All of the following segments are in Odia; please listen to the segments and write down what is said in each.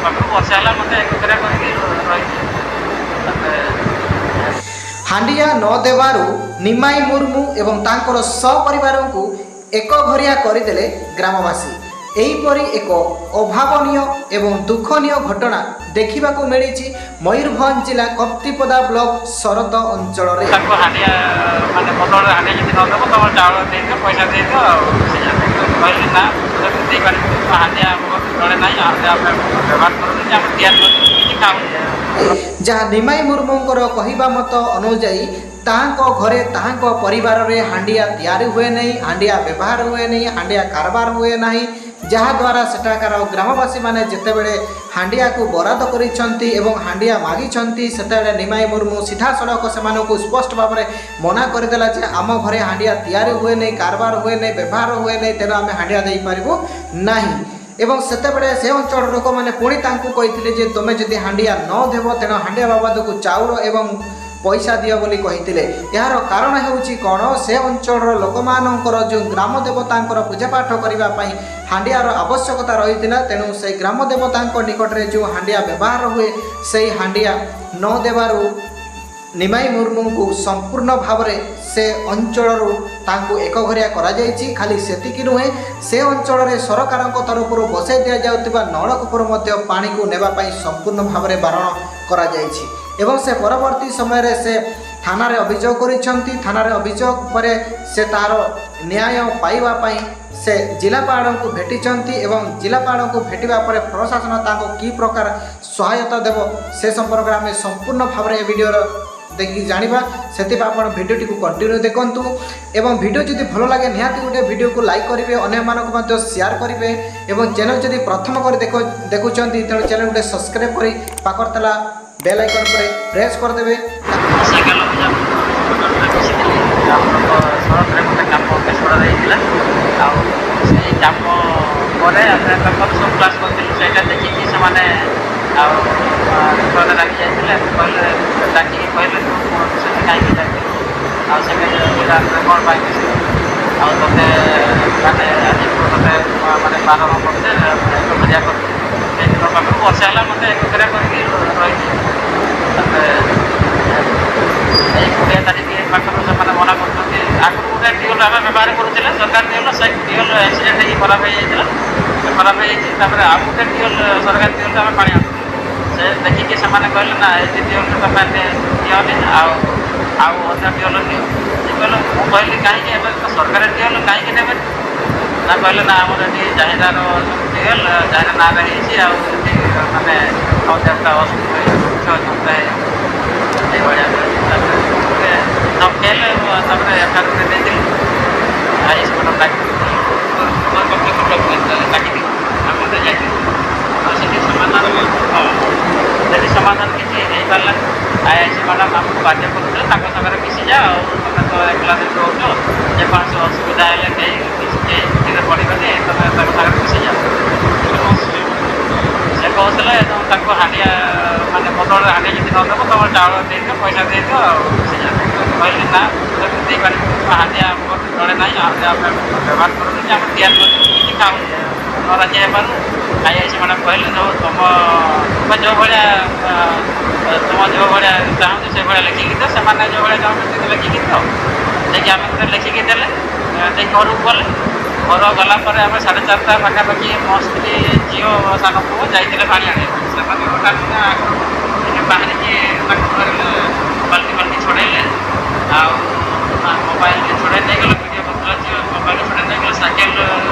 ପାଖରୁ ବର୍ଷା ହେଲା, ମୋତେ ଏକଘରିଆ କରିକି ରହିଛି। ତାପରେ ହାଣ୍ଡିଆ ନ ଦେବାରୁ ନିମାଇ ମୁର୍ମୁ ଏବଂ ତାଙ୍କର ସପରିବାରଙ୍କୁ ଏକଘରିଆ କରିଦେଲେ ଗ୍ରାମବାସୀ। ଏହିପରି ଏକ ଅଭାବନୀୟ ଏବଂ ଦୁଃଖନୀୟ ଘଟଣା ଦେଖିବାକୁ ମିଳିଛି ମୟୂରଭଞ୍ଜ ଜିଲ୍ଲା କପ୍ତିପଦା ବ୍ଲକ ଶରତ ଅଞ୍ଚଳରେ। ତାଙ୍କୁ ହାଣ୍ଡିଆ ମାନେ ବଦଳରେ ହାଣ୍ଡିଆ ଯଦି ନ ଦେବ, ତମର ଚାଉଳ ଦେଇଦିଅ, ପଇସା ଦେଇଦିଅ। ଆଉ ସେ କହିଲେ, ନା, ଦେଇପାରିବୁନି, ହାଣ୍ଡିଆ ଆମ ତଳେ ନାହିଁ, ହାଣ୍ଡିଆ ଆମେ ବ୍ୟବହାର କରୁନି କି ଆମେ ତିଆରି କରୁନୁ, କିଛି ଖାଉନି। ଯାହା ନିମାଇ ମୁର୍ମୁଙ୍କର କହିବା ମତ ଅନୁଯାୟୀ, ତାହାଙ୍କ ଘରେ, ତାହାଙ୍କ ପରିବାରରେ ହାଣ୍ଡିଆ ତିଆରି ହୁଏ ନାହିଁ, ହାଣ୍ଡିଆ ବ୍ୟବହାର ହୁଏ ନାହିଁ, ହାଣ୍ଡିଆ କାରବାର ହୁଏ ନାହିଁ। ଯାହାଦ୍ୱାରା ସେଠାକାର ଗ୍ରାମବାସୀମାନେ ଯେତେବେଳେ ହାଣ୍ଡିଆକୁ ବରାଦ କରିଛନ୍ତି ଏବଂ ହାଣ୍ଡିଆ ମାଗିଛନ୍ତି, ସେତେବେଳେ ନିମାଇ ମୁର୍ମୁ ସିଧାସଳଖ ସେମାନଙ୍କୁ ସ୍ପଷ୍ଟ ଭାବରେ ମନା କରିଦେଲା ଯେ ଆମ ଘରେ ହାଣ୍ଡିଆ ତିଆରି ହୁଏ ନାହିଁ, କାରବାର ହୁଏ ନାହିଁ, ବ୍ୟବହାର ହୁଏ ନାହିଁ, ତେଣୁ ଆମେ ହାଣ୍ଡିଆ ଦେଇପାରିବୁ ନାହିଁ। ଏବଂ ସେତେବେଳେ ସେ ଅଞ୍ଚଳର ଲୋକମାନେ ପୁଣି ତାଙ୍କୁ କହିଥିଲେ ଯେ ତୁମେ ଯଦି ହାଣ୍ଡିଆ ନ ଦେବ, ତେଣୁ ହାଣ୍ଡିଆ ବାବଦକୁ ଚାଉଳ ଏବଂ ପଇସା ଦିଅ ବୋଲି କହିଥିଲେ। ଏହାର କାରଣ ହେଉଛି କ'ଣ? ସେ ଅଞ୍ଚଳର ଲୋକମାନଙ୍କର ଯେଉଁ ଗ୍ରାମ ଦେବତାଙ୍କର ପୂଜାପାଠ କରିବା ପାଇଁ ହାଣ୍ଡିଆର ଆବଶ୍ୟକତା ରହିଥିଲା, ତେଣୁ ସେଇ ଗ୍ରାମ ଦେବତାଙ୍କ ନିକଟରେ ଯେଉଁ ହାଣ୍ଡିଆ ବ୍ୟବହାର ହୁଏ, ସେଇ ହାଣ୍ଡିଆ ନ ଦେବାରୁ ନିମାଇ ମୁର୍ମୁଙ୍କୁ ସମ୍ପୂର୍ଣ୍ଣ ଭାବରେ ସେ ଅଞ୍ଚଳରୁ ତାଙ୍କୁ ଏକଘରିଆ କରାଯାଇଛି। ଖାଲି ସେତିକି ନୁହେଁ, ସେ ଅଞ୍ଚଳରେ ସରକାରଙ୍କ ତରଫରୁ ବସାଇ ଦିଆଯାଉଥିବା ନଳକୂପରୁ ମଧ୍ୟ ପାଣିକୁ ନେବା ପାଇଁ ସମ୍ପୂର୍ଣ୍ଣ ଭାବରେ ବାରଣ କରାଯାଇଛି। ଏବଂ ସେ ପରବର୍ତ୍ତୀ ସମୟରେ ସେ ଥାନାରେ ଅଭିଯୋଗ କରିଛନ୍ତି। ଥାନାରେ ଅଭିଯୋଗ ପରେ ସେ ତା'ର ନ୍ୟାୟ ପାଇବା ପାଇଁ ସେ ଜିଲ୍ଲାପାଳଙ୍କୁ ଭେଟିଛନ୍ତି ଏବଂ ଜିଲ୍ଲାପାଳଙ୍କୁ ଭେଟିବା ପରେ ପ୍ରଶାସନ ତାଙ୍କୁ କି ପ୍ରକାର ସହାୟତା ଦେବ, ସେ ସମ୍ପର୍କରେ ଆମେ ସମ୍ପୂର୍ଣ୍ଣ ଭାବରେ ଏ ଭିଡ଼ିଓର ଦେଖିକି ଜାଣିବା। ସେଥିପାଇଁ ଆପଣ ଭିଡ଼ିଓଟିକୁ କଣ୍ଟିନ୍ୟୁ ଦେଖନ୍ତୁ ଏବଂ ଭିଡ଼ିଓ ଯଦି ଭଲ ଲାଗେ, ନିହାତି ଗୋଟେ ଭିଡ଼ିଓକୁ ଲାଇକ୍ କରିବେ, ଅନ୍ୟମାନଙ୍କୁ ମଧ୍ୟ ସେୟାର କରିବେ ଏବଂ ଚ୍ୟାନେଲ୍ ଯଦି ପ୍ରଥମ କରି ଦେଖୁଛନ୍ତି, ତେଣୁ ଚ୍ୟାନେଲ୍ ଗୋଟେ ସବସ୍କ୍ରାଇବ୍ କରି ପାଖରେ ଥିଲା ବେଲ୍ ଆଇକନ୍ ଉପରେ ପ୍ରେସ୍ କରିଦେବେ। ସାଇକେଲ ଅଭିଯାନ ମିଶିଥିଲି। ଆମର ସଡ଼କରେ ଗୋଟେ କାମ କେଶପଡ଼ାରେ ହେଇଥିଲା। ଆଉ ସେଇ କାମ ପରେ ଆମେ ପେପର ସବୁ କ୍ଲାସ୍ କରିଥିଲୁ। ସେଇଟା ଦେଖିକି ସେମାନେ ଆଉ ଘରେ ରାଗି ଯାଇଥିଲେ। କହିଲେ, ଡାକିକି କହିଲେ, ତୁ ସେଠି କାହିଁକି ଯାଇଥିଲୁ ଆଉ ସେମିତି କ'ଣ ପାଇଁ ମିଶିଲୁ ଆଉ ତୋତେ ମାନେ ଆଜି ତୋତେ ମାନେ ବାରଣ କରିଛେ, ଏକଘରିଆ କରିଛୁ। ସେଇଦିନ ପାଖରୁ ବର୍ଷା ହେଲା, ମୋତେ ଏକଘରିଆ କରିକି ରହିଛି। ତାପରେ ଏଇ 20 ତାରିଖ ପାଖରୁ ସେମାନେ ମନା କରୁଛନ୍ତି। ଆଗରୁ ଗୋଟେ ଟ୍ୟୁବଲ୍ ଆମେ ବ୍ୟବହାର କରୁଥିଲେ, ସରକାର ଟ୍ୟୁବଲ୍। ସେ ଟ୍ୟୁବଲ୍ ଆକ୍ସିଡେଣ୍ଟ ହେଇକି ଖରାପ ହେଇଯାଇଥିଲା, ଖରାପ ହେଇଯାଇଛି। ତାପରେ ଆଉ ଗୋଟେ ଟ୍ୟୁବଲ୍, ସରକାର ଟ୍ୟୁବଲ୍ ଆମେ ପାଣି ଆଣୁଥିଲୁ। ସେ ଦେଖିକି ସେମାନେ କହିଲେ, ନା, ଏ ଟ୍ୟୁବଲ୍ ତମେ ନିଅନି ଆଉ ଆଉ ଅନ୍ୟ ଟ୍ୟୁବଲ୍ ନିଅ। ସେ କହିଲେ, ମୁଁ କହିଲି, କାହିଁକି? ଏବେ ତ ସରକାରୀ ଟ୍ୟୁବଲ୍, କାହିଁକି ନେବେନି? ନା, କହିଲେ, ନା, ଆମର ଏଠି ଜାହିରାର ଟ୍ୟୁବଲ୍, ଜାହିରା ନାଁରେ ହେଇଛି ଆଉ ଏଠି ମାନେ ଦେବତା ଅସୁବିଧା ଏଇଭଳିଆ। ତାପରେ ଧମକେଇଲେ। ତାପରେ ଏଫଆଇଆର୍ ଗୋଟେ ଦେଇଥିଲି। Is madam ଡାକିଥିଲି, ଆମେ ମଧ୍ୟ ଯାଇଥିଲୁ। ଆଉ ସେଠି ସମାଧାନ, ହଁ, ସେଠି ସମାଧାନ କିଛି ହେଇପାରିଲାନି। I I C madam ଆମକୁ ବାଧ୍ୟ କରୁଥିଲେ, ତାଙ୍କ ସାଙ୍ଗରେ ମିଶିଯା ଆଉ ତମେ ତ ଏକଲା ସେଠି ରହୁଛ, ଯେକୌଣସି ଅସୁବିଧା ହେଲେ କେହି କିଛି କେହି ଛୁଟିରେ ପଡ଼ିବନି, ତମେ ତାଙ୍କ ସାଙ୍ଗରେ ମିଶିଯାଅ। ସେ କହୁଥିଲେ ତାଙ୍କୁ ହାଣ୍ଡିଆ ମାନେ ବଦଳରେ ହାଣ୍ଡିଆ ଯଦି ନ ଦେବ, ତମର ଚାଉଳ ଦେଇଦିଅ, ପଇସା ଦେଇଦିଅ। ଆଉ ସେ କହିଲେ, ନା, ଦେଇପାରିବୁନି, ହାଣ୍ଡିଆ ଆମ ତଳେ ନାହିଁ, ହାଣ୍ଡିଆ ଆମେ ବ୍ୟବହାର କରୁନି କି ଆମେ ତିଆରି କରୁନୁ, କିଛି ଖାଉନି। ନ ରାଜି ହେବାରୁ I I C madam କହିଲେ, ଯେଉଁ ତୁମ ତୁମେ ଯେଉଁ ଭଳିଆ ତୁମ ଯେଉଁ ଭଳିଆ ଚାହୁଁଛ, ସେଇଭଳିଆ ଲେଖିକି ଦିଅ। ସେମାନେ ଯେଉଁ ଭଳିଆ ଚାହୁଁଛନ୍ତି, ଲେଖିକି ଦିଅ। ଯାଇକି ଆମେ ଗୋଟେ ଲେଖିକି ଦେଲେ, ଦେଇକି ଘରକୁ ଗଲେ। ଘର ଗଲା ପରେ ଆମେ 4:30 ପାଖାପାଖି ମୋ ସ୍ତ୍ରୀ, ଝିଅ, ସାନ ପୁଅ ଯାଇଥିଲେ ପାଣି ଆଣିବାକୁ। ସେମାନେ ହଠାତ୍ ଆଗରୁ ଟିକେ ବାହାରିକି ତାକୁ ଧରିଲେ, ବାଲ୍ଟି ବାଲ୍ଟି ଛଡ଼େଇଲେ ଆଉ ମୋବାଇଲ ଛଡ଼େଇ ନେଇଗଲେ। ଭିଡ଼ିଓ କରୁଥିଲା ଝିଅ, ମୋବାଇଲ ଛଡ଼େଇ ନେଇଗଲେ, ସାଇକେଲ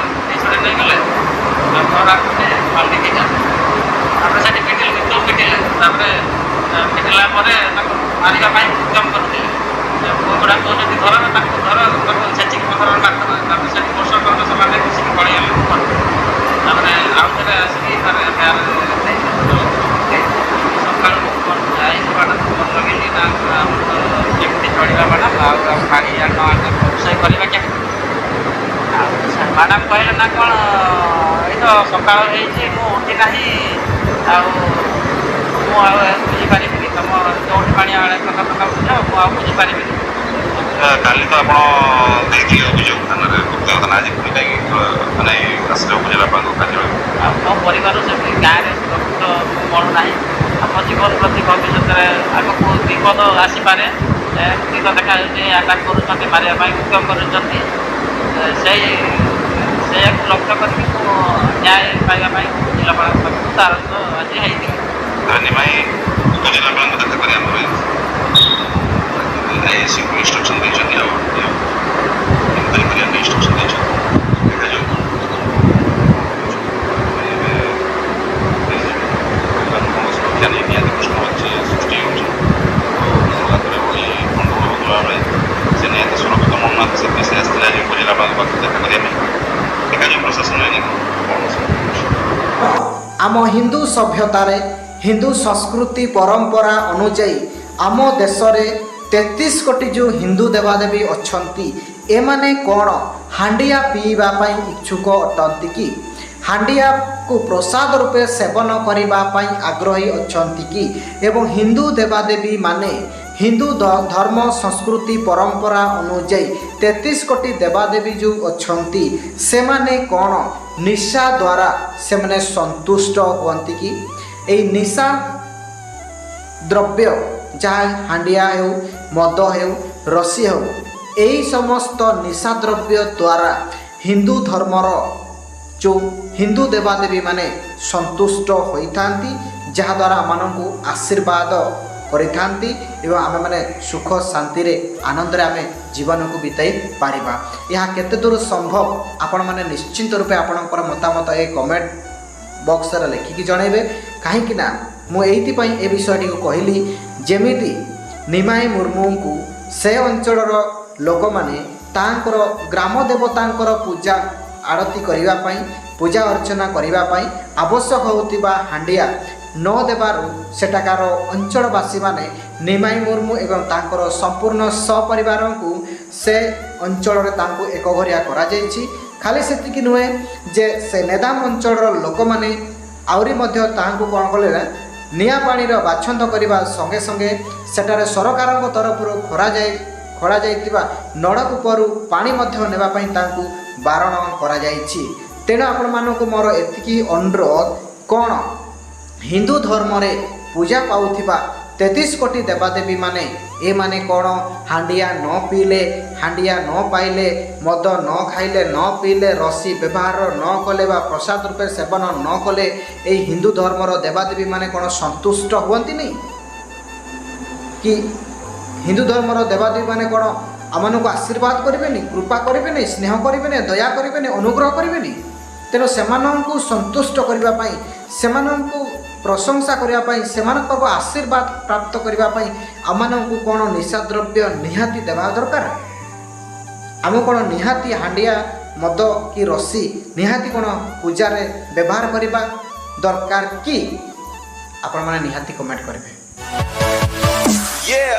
ଛଡ଼େଇ ନେଇଗଲେ ଆଉ ଘର ଆଗରେ ବାଲ୍ଟି ଦୁଇଟା। ତାପରେ ସେଠି ପିଟିଲେ, ଭିତରୁ ପିଟିଲେ। ତାପରେ ପିଟିଲା ପରେ ତାକୁ ମାରିବା ପାଇଁ ଉଦ୍ୟମ କରୁଥିଲେ। ପୁଅ ଗୁଡ଼ା କହୁଛନ୍ତି, ଧର ତାକୁ, ଧର ତାକୁ, ଛେଚିକି ପଥରରେ ମାରିଦେବା। ତାପରେ ସେଠି ବର୍ଷ କଲେ, ସେମାନେ ମିଶିକି ପଳେଇଗଲେ। ତାପରେ ଆଉ ଥରେ ଆସିକି ତାରେ ଏଫଆଇଆର୍ ସକାଳୁ I I C madam phone ଲଗେଇଲି, ନା, ଆମର କେମିତି ଚଳିବା ମ୍ୟାଡ଼ାମ୍, ଆଉ ପାଣି ନ ଆଣିଲେ ରୋଷେଇ କରିବା କେମିତି? ଆଉ ମ୍ୟାଡ଼ାମ୍ କହିଲେ, ନା, କ'ଣ, ଏଇ ତ ସକାଳ ହେଇଛି, ମୁଁ ଉଠି ନାହିଁ ଆଉ ମୁଁ ଆଉ ବୁଝିପାରିବିନି। ତମ ଯେଉଁଠି ପାଣି ଆଣେ କଥା କଥା ବୁଝ, ମୁଁ ଆଉ ବୁଝିପାରିବିନି। କାଲି ତ ଆପଣ ଦେଇଥିଲେ ଅଭିଯୋଗ ଥାନାରେ, ଗୁପ୍ତ ଥାନା। ଆଜି ପୁଣି କାହିଁକି ମାନେ ଆସିଲେ ଉପଜିଲ୍ଲାପାଳଙ୍କ କାର୍ଯ୍ୟାଳୟ? ଆଉ ମୋ ପରିବାର ସେଠି ଗାଁରେ ସୁରକ୍ଷିତ ମଳୁନାହିଁ। ଆମ ଜୀବନ ପ୍ରତି ଭବିଷ୍ୟତରେ ଆଗକୁ ବିପଦ ଆସିପାରେ। ଏମିତି ତ ଦେଖାଯାଉଛି, ଆଟାକ୍ କରୁଛନ୍ତି, ମାରିବା ପାଇଁ ଉଦ୍ୟମ କରୁଛନ୍ତି। ସେଇ ସେଇଆକୁ ଲକ୍ଷ୍ୟ କରିକି ମୁଁ ନ୍ୟାୟ ପାଇବା ପାଇଁ ଜିଲ୍ଲାପାଳଙ୍କ ପାଖକୁ ଦ୍ୱାରସ୍ଥ ଆଜି ହେଇଥିଲି। ତେବେ ନିମାଇ ଉପଜିଲ୍ଲାପାଳଙ୍କୁ ଦେଖା କରି ଆମର ଆଇଆଇସିଙ୍କୁ ଇନଷ୍ଟ୍ରକ୍ସନ୍ ଦେଇଛନ୍ତି ଆଉ ଇନକ୍ୱାରି କରିବା ପାଇଁ ଇନଷ୍ଟ୍ରକ୍ସନ୍ ଦେଇଛନ୍ତି। ଦେଖାଯାଉ କ'ଣ। ଏବେ ପରିବାର ଲୋକଙ୍କ ସୁରକ୍ଷା ନେଇ ନିହାତି ପ୍ରଶ୍ନବାଚୀ ସୃଷ୍ଟି ହେଉଛି। ଆଉ ରାତିରେ ଭଳି ଗଣ୍ଡଗୋଳ ହେଉଥିଲା ବେଳେ ସେ ନିହାତି ସୁରକ୍ଷିତ ମଣୁନାହାନ୍ତି। ସେଥିପାଇଁ ସେ ଆସିଥିଲେ ଆଜି ଉପଜିଲ୍ଲାପାଳଙ୍କ ପାଖକୁ ଦେଖା କରିବା ପାଇଁ। ଦେଖାଯାଉ ପ୍ରଶାସନ ଏନେ କ'ଣ କରୁଛି। ଆମ ହିନ୍ଦୁ ସଭ୍ୟତାରେ, ହିନ୍ଦୁ ସଂସ୍କୃତି ପରମ୍ପରା ଅନୁଯାୟୀ ଆମ ଦେଶରେ 33 କୋଟି ଯେଉଁ ହିନ୍ଦୁ ଦେବାଦେବୀ ଅଛନ୍ତି, ଏମାନେ କ'ଣ ହାଣ୍ଡିଆ ପିଇବା ପାଇଁ ଇଚ୍ଛୁକ ଅଟନ୍ତି କି? ହାଣ୍ଡିଆକୁ ପ୍ରସାଦ ରୂପେ ସେବନ କରିବା ପାଇଁ ଆଗ୍ରହୀ ଅଛନ୍ତି କି? ଏବଂ ହିନ୍ଦୁ ଦେବାଦେବୀ ମାନେ ହିନ୍ଦୁ ଧର୍ମ ସଂସ୍କୃତି ପରମ୍ପରା ଅନୁଯାୟୀ 33 କୋଟି ଦେବାଦେବୀ ଯେଉଁ ଅଛନ୍ତି, ସେମାନେ କ'ଣ ନିଶା ଦ୍ୱାରା ସେମାନେ ସନ୍ତୁଷ୍ଟ ହୁଅନ୍ତି କି? ଏଇ ନିଶା ଦ୍ରବ୍ୟ, ଯାହା ହାଣ୍ଡିଆ ହେଉ, ମଦ ହେଉ, ରସି ହେଉ, ଏହି ସମସ୍ତ ନିଶା ଦ୍ରବ୍ୟ ଦ୍ୱାରା ହିନ୍ଦୁ ଧର୍ମର ଯେଉଁ ହିନ୍ଦୁ ଦେବାଦେବୀମାନେ ସନ୍ତୁଷ୍ଟ ହୋଇଥାନ୍ତି, ଯାହାଦ୍ୱାରା ଆମମାନଙ୍କୁ ଆଶୀର୍ବାଦ କରିଥାନ୍ତି ଏବଂ ଆମେମାନେ ସୁଖ ଶାନ୍ତିରେ ଆନନ୍ଦରେ ଆମେ ଜୀବନକୁ ବିତାଇ ପାରିବା, ଏହା କେତେ ଦୂର ସମ୍ଭବ? ଆପଣମାନେ ନିଶ୍ଚିନ୍ତ ରୂପେ ଆପଣଙ୍କର ମତାମତ ଏ କମେଣ୍ଟ ବକ୍ସରେ ଲେଖିକି ଜଣାଇବେ। କାହିଁକି ନା ମୁଁ ଏଇଥିପାଇଁ ଏ ବିଷୟଟିକୁ କହିଲି, ଯେମିତି ନିମାଇ ମୁର୍ମୁଙ୍କୁ ସେ ଅଞ୍ଚଳର ଲୋକମାନେ ତାଙ୍କର ଗ୍ରାମ ଦେବତାଙ୍କର ପୂଜା ଆରତି କରିବା ପାଇଁ, ପୂଜା ଅର୍ଚ୍ଚନା କରିବା ପାଇଁ ଆବଶ୍ୟକ ହେଉଥିବା ହାଣ୍ଡିଆ ନ ଦେବାରୁ ସେଠାକାର ଅଞ୍ଚଳବାସୀମାନେ ନିମାଇ ମୁର୍ମୁ ଏବଂ ତାଙ୍କର ସମ୍ପୂର୍ଣ୍ଣ ସପରିବାରଙ୍କୁ ସେ ଅଞ୍ଚଳରେ ତାଙ୍କୁ ଏକଘରିଆ କରାଯାଇଛି। ଖାଲି ସେତିକି ନୁହେଁ ଯେ ସେ ନେଦାମ ଅଞ୍ଚଳର ଲୋକମାନେ ଆହୁରି ମଧ୍ୟ ତାହାଙ୍କୁ କ'ଣ କଲେ ନା ନିଆଁ ପାଣିର ବାଛନ୍ଦ କରିବା ସଙ୍ଗେ ସଙ୍ଗେ ସେଠାରେ ସରକାରଙ୍କ ତରଫରୁ ଖୋଳାଯାଇଥିବା ନଳକୂପରୁ ପାଣି ମଧ୍ୟ ନେବା ପାଇଁ ତାଙ୍କୁ ବାରଣ କରାଯାଇଛି। ତେଣୁ ଆପଣମାନଙ୍କୁ ମୋର ଏତିକି ଅନୁରୋଧ, କ'ଣ ହିନ୍ଦୁ ଧର୍ମରେ ପୂଜା ପାଉଥିବା 33 କୋଟି ଦେବାଦେବୀମାନେ, ଏମାନେ କ'ଣ ହାଣ୍ଡିଆ ନ ପିଇଲେ, ହାଣ୍ଡିଆ ନ ପାଇଲେ, ମଦ ନ ଖାଇଲେ, ନ ପିଇଲେ, ରସି ବ୍ୟବହାର ନ କଲେ ବା ପ୍ରସାଦ ରୂପେ ସେବନ ନ କଲେ ଏଇ ହିନ୍ଦୁ ଧର୍ମର ଦେବାଦେବୀମାନେ କ'ଣ ସନ୍ତୁଷ୍ଟ ହୁଅନ୍ତିନି କି? ହିନ୍ଦୁ ଧର୍ମର ଦେବାଦେବୀମାନେ କ'ଣ ଆମମାନଙ୍କୁ ଆଶୀର୍ବାଦ କରିବେନି, କୃପା କରିବେନି, ସ୍ନେହ କରିବେନି, ଦୟା କରିବେନି, ଅନୁଗ୍ରହ କରିବେନି? ତେଣୁ ସେମାନଙ୍କୁ ସନ୍ତୁଷ୍ଟ କରିବା ପାଇଁ, ସେମାନଙ୍କୁ ପ୍ରଶଂସା କରିବା ପାଇଁ, ସେମାନଙ୍କ ଆଶୀର୍ବାଦ ପ୍ରାପ୍ତ କରିବା ପାଇଁ ଆମମାନଙ୍କୁ କ'ଣ ନିଶାଦ୍ରବ୍ୟ ନିହାତି ଦେବା ଦରକାର? ଆମକୁ କ'ଣ ନିହାତି ହାଣ୍ଡିଆ, ମଦ କି ରସି ନିହାତି କ'ଣ ପୂଜାରେ ବ୍ୟବହାର କରିବା ଦରକାର କି? ଆପଣମାନେ ନିହାତି କମେଣ୍ଟ କରିବେ। Yeah.